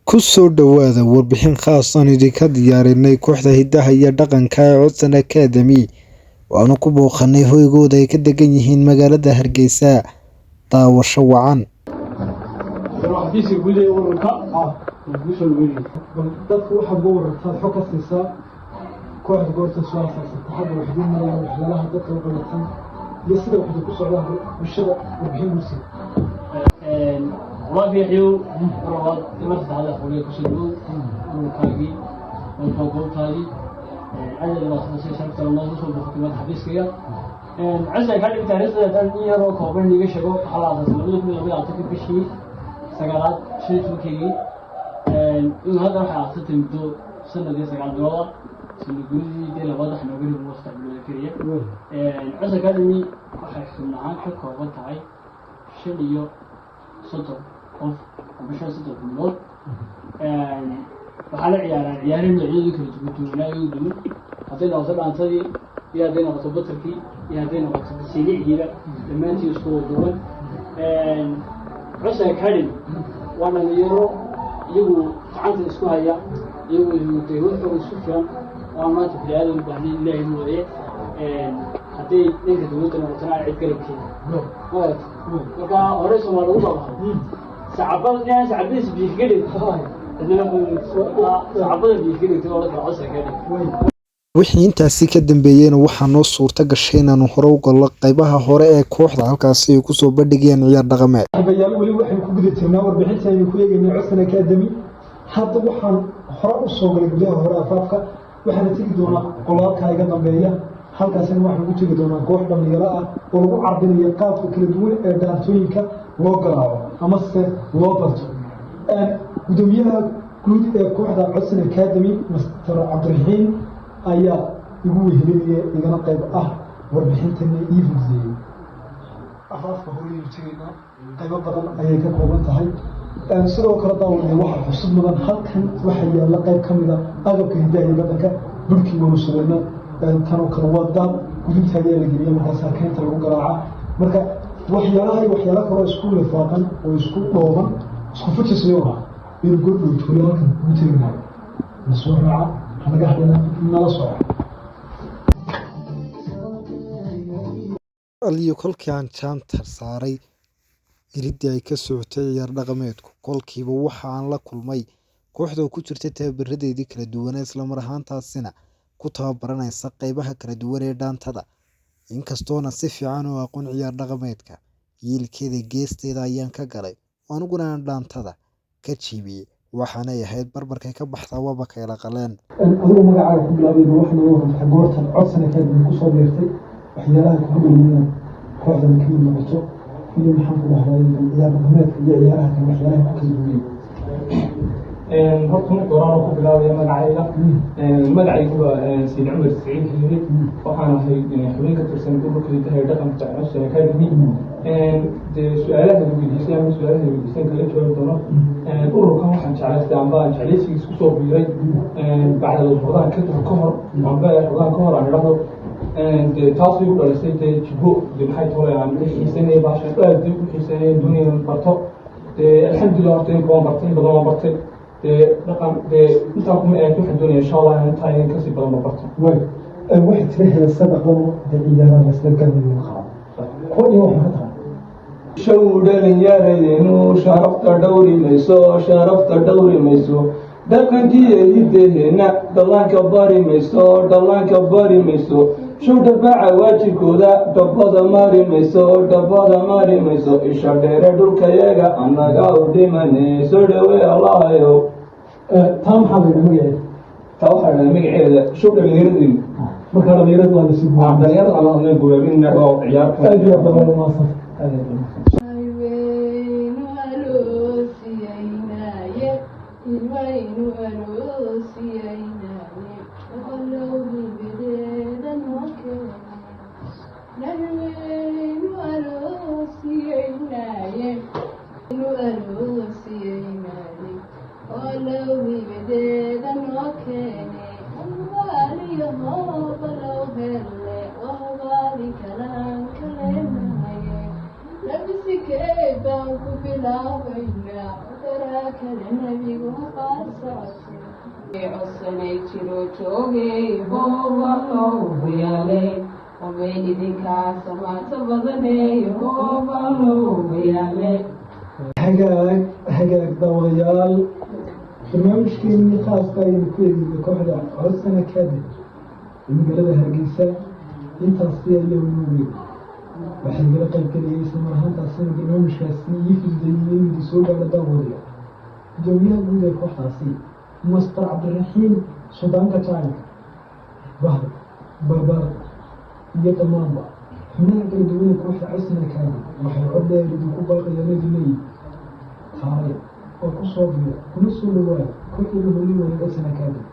Ku soo dhawaada warbixin khaas aan idinka diyaarinay kooxda hidaha iyo dhaqanka ee Codsan Academy. Waanu ku booqanay hoygooda ay ka degan yihiin magaalada Hargeysa. Daawasho wacan. Xafiiska guud ee ururka kusoo weynay. Bal dadka waxaad uga warartaad xog ka siisaa kooxda goorta soo asaasatay, xagga wax idiin marayaan, waxyaalaha dadka u qabatan iyo sida waxda ku socdaan bulshada warbixin guusi. Waafiixiyow, mar labaad iyo mar saddexaad aqooniga kusoo dhawow ururkaagii oo goobtaadii aad waa si sharafta loo soo booqatay maanta xafiiskayga. Codsi ay kaa dhigtay taariikhda haddaan in yaroo kooban iiga sheego, waxaa la aasaasay 2022-kii bishii sagaalaad 15-keygii. Inuu hadda waxay aasatay muddo sanad iyo 9 bilood ah, sanad guridii dee labaad wax nooga ribo 3 bilood keliya. Codsi Academy waxay xubin ahaan ka kooban tahay 35 qof ama 35 xubnood. Waxaa la ciyaaraan ciyaaro noocyadooda kala duwanaa duwan, hadday noqoto dhaantadii iyo hadday noqoto batarkii iyo hadday noqoto siiliciiba, dhammaantii isku wada duwan. Codsi Academy waa dhalinyaro iyagu gacanta isku haya, iyagu dee waxooga isku filan oo aan maanta bini aadan u baahnayn, Ilaahay mooye. Hadday dhanka dowladda noqotona ay cid garabkeeda magarata. Marka hore Soomaali ugu babahay sacabada inaan sacabadiisa biyo kaga dhigto, sacabada biyo kaga dhigto oo la kala Codsi Academy. Wixii intaasi ka dambeeyeyna waxaa noo suurta gashay inaanu hore u gallo qaybaha hore ee kooxda, halkaasi ay kusoo bandhigayaan ciyaar dhaqameed. Saaxiibayaal, weli waxaynu ku guda jirnaa warbixinta aynu ku eegaynay Codsan Academy. Hadda waxaan hore u soo galay gudaha hore afaafka, waxaana tegi doonaa qolaalka iga dambeeya. Halkaasina waxaan ku tegi doonaa koox dhalinyaro ah oo lagu carbinayo qaabka kala duwan ee dhaantooyinka loo garaaco amase loo barto. Gudoomiyaha guud ee kooxda Codsan Academy, Master Cabdiraxiim, ayaa igu wehelinaya, igana qayb ah warbixintana ii fududeeyey. Afaafka horeynu tegaynaa, qaybo badan ayay ka kooban tahay. Sidoo kale daawadee, waxaa xusud mudan halkan waxaa yaalla qayb ka mida agabka hidaha iyo dhaqanka. Burkii waanu sugayna, tanoo kale waa daad gudinta ayaa la geliya, markaasaa keynta lagu garaaca. Marka waxyaalaha iyo waxyaala kaloo isku lifaaqan oo isku dhooban, isku fujisayona inu gordhow tuulo halkan kugu teginaayo. Na soo raaca, hanaga hadhina, nala soco. Aliyo kolkii aan jaanta saaray iridii ay ka socotay ciyaar dhaqameedku, kolkiiba waxa aan la kulmay kooxda oo ku jirta tababaradeedii kala duwanaa, isla mar ahaantaasina ku tababaranaysa qaybaha kala duwan ee dhaantada. Inkastoona si fiican u aqoon ciyaar dhaqameedka, yiilkeeda geesteeda ayaan ka galay, oo aniguna aan dhaantada ka jiibiyey. Waxaanay ahayd barbarkay ka baxdaa waaba kayla qaleen. Adigu magacaaga ku bilaabayba, waxaa nooga warantaa goortan Codsan Academy kusoo biirtay, waxyaalaha kugu dhaliyay inaad kooxdan ka mid noqoto, iyo maxaan ku dhahday ciyaar dhaqameedka iyo ciyaaraha kale waxyaalaha ku kala duwanay. Horta marka hore anoo ku bilaabaya magacayga, magacaygu waa Sayid Cumar Saciid Xiire. Waxaan ahay xubin ka tirsan ururka hidaha iyo dhaqanka Codsan Academy. Dee su-aalaha la weydiisay ama su-aalaha la weydiisan kaga jawaabi doono, ururkan waxaan jeclaystay amba aan jeclaysigiis kusoo biiray bacda Ramadaan ka hor, amba Ramadaan ka hor aan idhahdo. Dee taas igu dhalisay dee jibo, dee maxay tole aan u xiisanayay baashan, aad dee u xiisanayay, doonaya inaan barto. Dee alxamdulillah, horta imika waan bartay, in badan waan bartay. Dee dhaqan dee intaa kuma eeg, waxaan doonaya insha Allah inaan intaa in kasii badan ba barto. Way waxaa jira heesa dhaqano dee ciyaaraha laisla garanayo la qaado, kuwa iyo waxaa ka tahay. Show dhalinyaradenu sharafta dhowri mayso, sharafta dhowri mayso, dhaqankiiyo hiddaheenna dhallaanka bari mayso, dhallaanka bari mayso. Show dhafaaca waajibkooda dhabbada mari mayso, dhabbada mari mayso. Isha dheere dhulkayaga annaga u dhimanay, soo dhawe Allahayow. Taa maxaa la yidhaha magaceeda? Taa waxaa dhahay magaceeda show dhalinyaradenu. Marka dhalinyaradu waa lasii guuraa. Dhalinyarada aan hadlay gubaabinna oo ciyaar. Aad iyo aad badan umaasan. Waynu aroosiyaynaye, ilwaynu aroosiyaynaye, oqolowhibadeeda noo keenay. Waynu aroosiyaynaye, nu aroosiyaynaye, olowhibadeeda noo keenay. Waaliyo hoobalow hele, wahbaali kalaan kaleenahaye. Labisikee baan ku bilaabaynaa. kale nebigu qaar socodsi Codsanay jiro joogay hoobalow hoyaaley, hobay idinkaa samaato badaney hoobalow hoyaaley. Hagaag hagaag daawadayaal, barnaamijkeenii khaaska ayaynu ku eegeynay kooxda Codsan Academy ee magaalada Hargeysa. Intaasi ayaa unoogey waxay igala qayb geliyay, isla mar ahaantaasina barnaamijkaasi ii fududeeyey inuu soo gaadho daawadayaal, gudoomiyaha guud ee kooxdaasi, Master Cabdiraxiim Sudaanka Jaanka Bahda Barbaarka, iyo dhammaanba xubnaha kala duwan ee kooxda Codsan Academy. Waxay cod dheer idinku baaqayaan, idin leeyihin kaalaya oo ku soo biira kuna soo dhawaada kooxda hooyo wada Codsan Academy.